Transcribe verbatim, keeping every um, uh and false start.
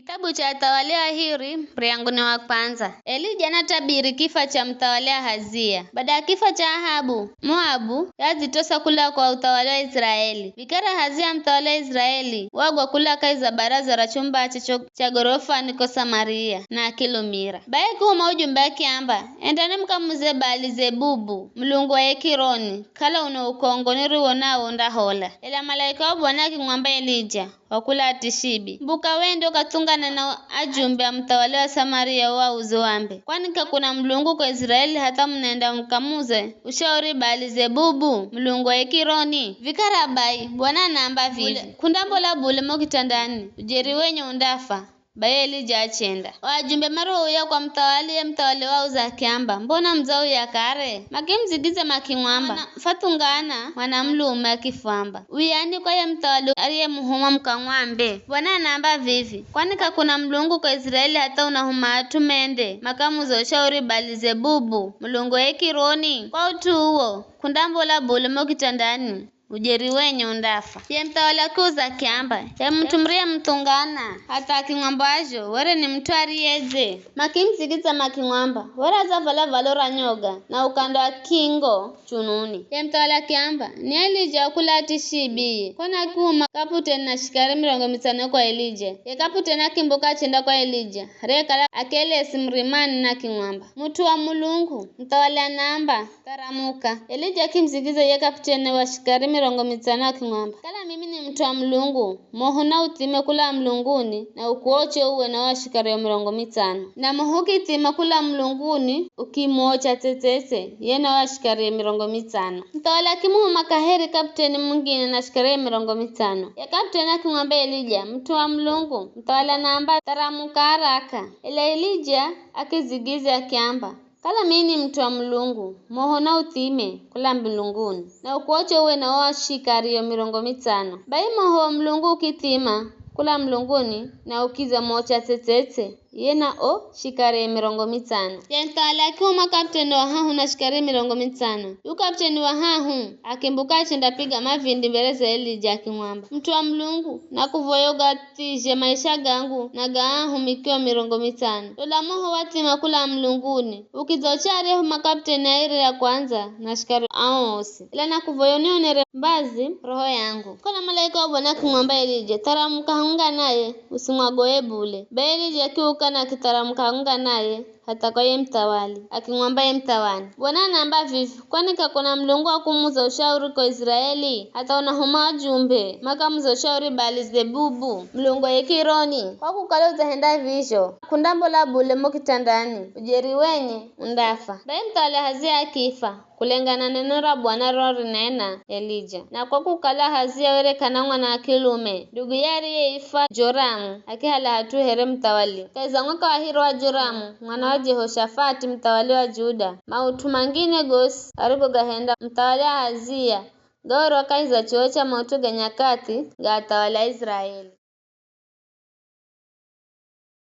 Kitabu cha Athawali Ahiri, muryango ni wa kwandza. Elija anatabiri kifa cha muthawali Ahazia. Baada ya kifa cha Ahabu, Moabu yadzitosa kula kwa uthawali wa Israeli. Vikara Ahazia muthawali wa Israeli wagwa kula kahi za baraza ra chumbache cho cha gorofani ko Samaria, na akilumira. Baye kihuma ujumbe akiamba, "Endani mukamuze Baali-Zebubu, mulungu wa Ekironi, kala uno ukongo niriwo nawo undahola." Ela malaika wa Bwana akimwamba Elija, wa kula Tishibi, "Mbuka wende ukatsungane na ajumbe a muthawali wa Samaria uauze wambe, 'Kwani k'akuna Mulungu ko Israeli hatha munenda mukamuze ushauri Baali-Zebubu, mulungu wa Ekironi?'" Vikara bai, Bwana anaamba vivi, "K'undambola bule mo kitandani, ujeri wenye undafa." Bai Elija achenda. O ajumbe marohouya kwa muthawali, ye muthawali waauza akiamba, "Mbona mudzauya kare?" Makimudzigidzya makimwamba, "Fathungana mwanamulume akifwamba. Uyani kwa ye muthawali ariyemuhuma mukamwambe, 'Bwana anaamba vivi, 'Kwani k'akuna Mulungu ko Israeli hatha unahuma at'u mende makamuze ushauri Baali-Zebubu, mulungu wa Ekironi?' Kwa ut'u uwo, k'undambola bule mo kitandani, ujeri wenye undafa." Ye muthawali akiuza akiamba, "Ye mut'u muriyemuthungana hatha akimwambazho, were ni mut'u ariyedze?" Makimudzigidzya makimwamba, "Were adzavala valo ra nyoga na ukanda wa kingo chununi." Ye muthawali akiamba, "Ni Elija wa kula Tishibi iye." Kona akihuma kaputeni na shikari mirongo mitsano kwa Elija. Ye kaputeni akimbuka achenda kwa Elija, ariyekala akielesi murimani na akimwamba, "Mut'u wa Mulungu, muthawali anaamba, 'Tharamuka.'" Elija akimudzigidzya ye kaputeni wa shikari mirongo mitsano akimwamba, "Kala mimi ni mut'u wa Mulungu, moho na uthime kula mulunguni na ukuoche uwe na o ashikario mirongo mitsano." Na moho ukithima kula mulunguni ukimuocha tsetsetse, ye na o ashikarie mirongo mitsano. Muthawali akimuhuma kaheri kaputeni mungine na ashikarie mirongo mitsano. Ye kaputeni akimwamba Elija, "Mut'u wa Mulungu, muthawali anaamba, 'Tharamuka haraka.'" Ela Elija akidzigidzya akiamba, "Kala mimi ni mut'u wa Mulungu, moho na uthime kula mulunguni, na ukuoche uwe na o ashikario mirongo mitsano." Bai moho wa Mulungu ukithima kula mulunguni na ukidza mocha tsetsetse, ye na o shikarie mirongo mitsano. Ye muthawali akihuma kaputeni wa hahu na shikarie mirongo mitsano. Yu kaputeni wa hahu akimbuka achendapiga mavindi mbere za Elija akimwamba, "Mut'u wa Mulungu, nakuvoya ugathizhe maisha gangu na ga ahumikio mirongo mitsano. Lola moho wathima kula mulunguni, ukidza uche aryahu makaputeni airi a kwandza na shikari ao osi. Ela nakuvoya unionere mbazi roho yangu." Kona malaika wa Bwana akimwamba Elija, "Tharamuka hamwenga naye, usimwagoye bule." Bai Elija akiuka na akitharamuka hamwenga naye hatha kwa ye muthawali, akimwamba ye muthawali, "Bwana anaamba vivi, 'Kwani k'akuna Mulungu wa kumuza ushauri ko Israeli, hatha unahuma ajumbe makamuza ushauri Baali-Zebubu, mulungu wa Ekironi?' Kwa kukala udzahenda vizho, k'undambola bule mo kitandani, ujeri wenye undafa." Bai muthawali Ahazia akifa, kulengana na neno ra Bwana rirorinena Elija. Na kwa kukala Ahazia were k'ana mwana wa kilume, nduguye ariyeifwa Joramu akihala hat'u here muthawali. Kahi za mwaka wa hiro wa Joramu, mwana wa Jehoshafati, muthawali wa Juda, maut'u mangine gosi arigogahenda muthawali Ahazia, gaorwa kahi za chuwo cha maut'u ga nyakathi ga athawali a Israeli.